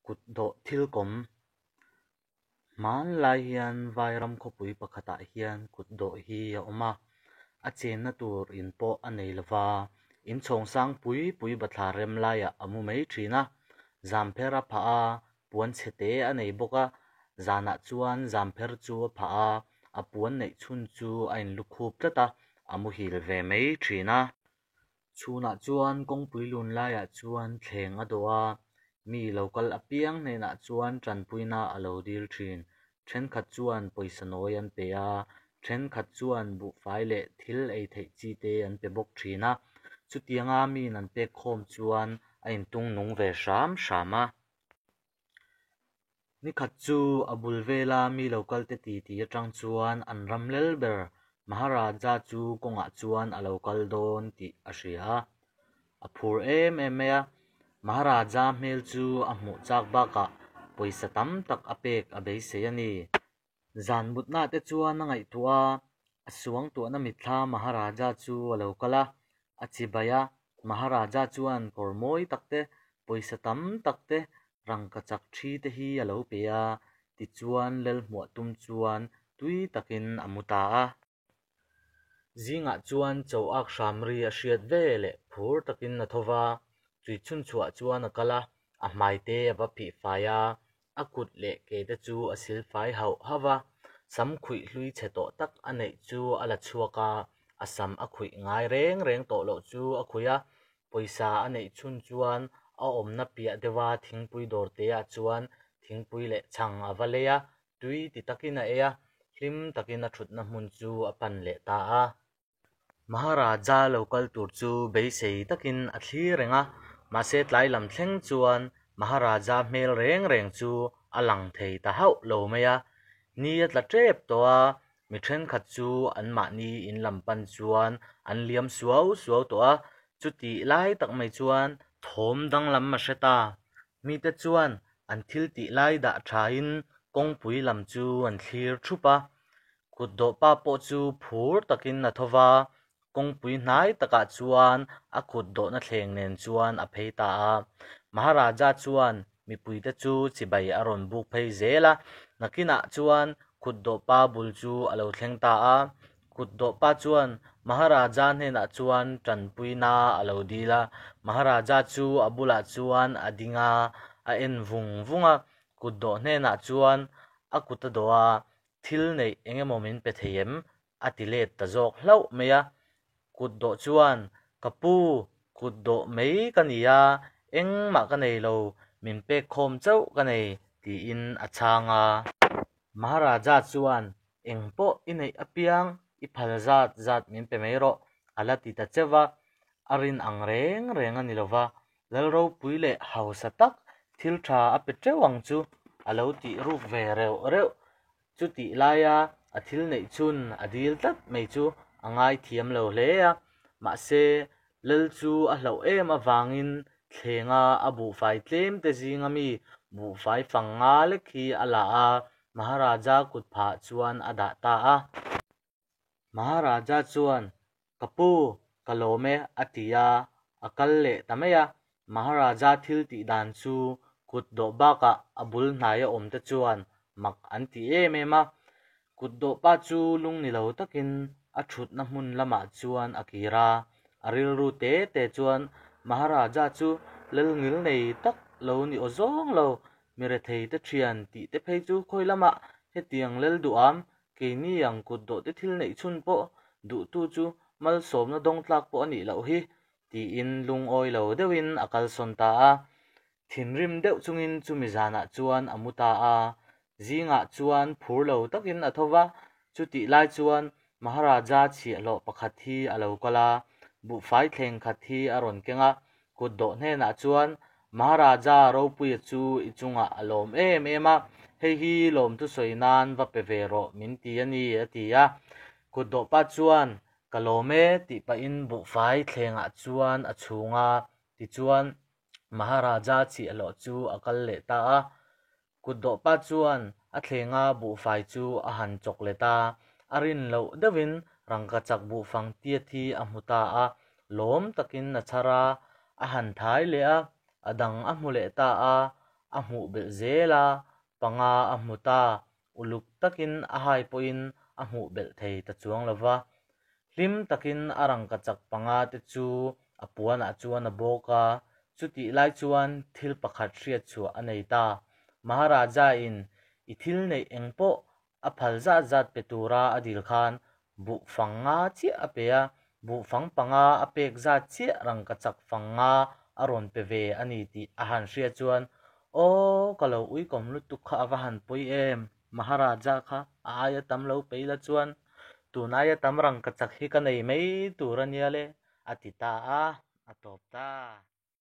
Kut dawh thil kawm hmanlai hian vairam khawpui pakhatah hian kut dawh hi a awm a a chenna tur in pawh a nei lova inchhawng sang pui pui bathlar rem laiah a mu mai thin a zam pher a phah a puan chhe te a nei bawk a zanah chuan zam pher chu a phah a a puan neih chhun chu a in lukhup tlat a a muhil ve mai thin a. Chhunah chuan kawngpui lun laiah chuan thleng a dawh a, mi lo kal apiang hnenah chuan tanpuina a lo dil thin. Thenkhat chuan pawisa nawi an pe a, thenkhat chuan buhfai leh thil ei theih chi te an pe bawk thin a. Chutianga miin an pek khawm chuan a intung nung ve hram hram a. Nikhat chu a bul vela mi lo kalte titi atang chuan an ram lel ber Maharaja chu kawngah chuan a lo kal dawn tih a hria a, a phur em em mai a. Maharaja hmel chu a hmuh chak bakah pawisa tam tak a pek a beisei a ni. Zan mutna te chuan a ngaihtuah a, a suangtuahna mitthla Maharaja chu a lo kal a, a chibai a, Maharaja chuan kawr mawi tak te, pawisa tam tak te, rangkachak thi te hi a lo pe a, tichuan Lalhmuah tum chuan tui takin a mu ta a. Zingah chuan cho ak hram ri a hriat ve leh phur takin a tho va, tui chhun chhuah chuan a kal a, a hmai te a va phih fai a, a kut leh ke te chu a sil fai hauh hauh a, sam khuih hlui chhe tawh tak a neih chu a la chhuak a, a sam a khuih ngai reng reng tawh loh chu a khuih a, pawisa a neih chhun chuan a awmna piah deuha thingpui dawr te ah chuan thingpui leh chhang a va lei a, Tui ti takin a ei a, hlim takin a thutna hmun chu a pan leh ta a. Maharaja lo kal tur chu beisei takin a thlir reng a, mahse tlai lam thleng chuan Maharaja hmel reng reng chu a lang thei ta hauh lo mai a. Ni a tla tep tawh a, mi thenkhat chu anmahni in lam pan chuan an liam suau suau tawh a, chutih lai tak mai chuan thawm danglam a hre ta. Mite chuan An thil tih lai dah thain kawngpui lam chu an thlir thup a, kut dawhpa pawh chu phur takin a tho va, kawngpui hnai takah chuan a kut dawhna thleng nen chuan a phei ta a. Maharaja chuan mipuite chu chibai a rawn buk phei zel a, nakinah chuan kut dawhpa bul chu a lo thleng ta a. Kut dawhpa chuan Maharaja hnenah chuan tanpuina a lo dil a, Maharaja chu a bulah chuan a ding a, a en vung vung a, kut dawh hnenah chuan a kut a dawh a, thil neih eng emaw min pe thei em? a ti let ta zawk hlauh mai a. Kut dawh chuan, Ka pu, kut dawh mai ka ni a, engmah ka nei lo, min pek khawm chauh ka nei, tiin a chhang a. Maharaja chuan, Eng pawh i neih apiang i phal zat zat min pe mai rawh, a la ti ta cheu va, a rin ang reng reng a ni lo va, Lalropui leh hausa tak thil tha a pe teuh ang chu a lo tih ruk ve reuh reuh. Chutih laia a thil neih chhun a dil tlat mai chu a ngaithiam lo hle a, mahse Lal chu a hlauh em avangin thlenga a buhfai tlem te zinga mi buhfai fang nga lek hi a la a, Maharaja kut phah chuan a dah ta a. Maharaja chuan, Ka pu, ka lawm e, a ti a, a kal leh ta mai a. Maharaja thil tih dan chu kut dawh bakah a bul hnaia awm te chuan mak an ti em em a. Kut dawhpa chu lung ni lo takin a thutna hmun lamah chuan a kir a, a rilru te te chuan Maharaja chu lal ngil nei tak lo ni aw zawng lo, mi rethei te thian tih te phei chu khawi lamah hetiang lal duham keini ang kut dawh te thil neih chhun pawh duhtu chu malsawmna dawng tlak pawh a nih loh hi tiin lungawi lo deuhin a kalsawn ta a. Thinrim deuh chungin chumi zanah chuan a mu ta a, zingah chuan phur lo takin a tho va, chutih lai chuan Maharaja chhiahhlawh pakhat hi a lo kal a, buhfai thleng khat hi a rawn keng a, kut dawh hnenah chuan Maharaja Ropuia chu i chungah a lawm em em a, hei hi lawmthu sawi nan va pe ve rawh min ti a ni a ti a. Kut dawhpa chuan ka lawm e tih pahin buhfai thlengah chuan a chhung a, tichuan Maharaja chhiahhlawh chu a kal leh ta a, kut dawhpa chuan a thlenga buhfai chu a han chawk let a, a rin loh deuhin rangkachak buhfang tiat hi a hmu ta a, lawm takin a chhar a, a han thai leh a, a dang a hmu leh ta a, A hmuh belh zel a, panga a hmu ta. Uluk takin a hai pawhin a hmuh belh thei ta chuang lo va. Hlim takin a rangkachak panga te chu a puanah chuan a bawk a. Chutih lai chuan thil pakhat hriat chhuah a nei ta. Maharaja in i thil neih eng pawh a phal zat zat pe tura a dil khan buh fang nga chiah a pe a, buh fang panga a pek zat chiah rangkachak fang nga a rawn pe ve a ni tih a han hria chuan, Aw, ka lo uikawm lutuk kha a va han pawi em? Maharaja kha a aia tam lo pe ila chuan tun aia tam rangkachak hi ka nei mai tur a nia le, a ti ta a, a tawp ta.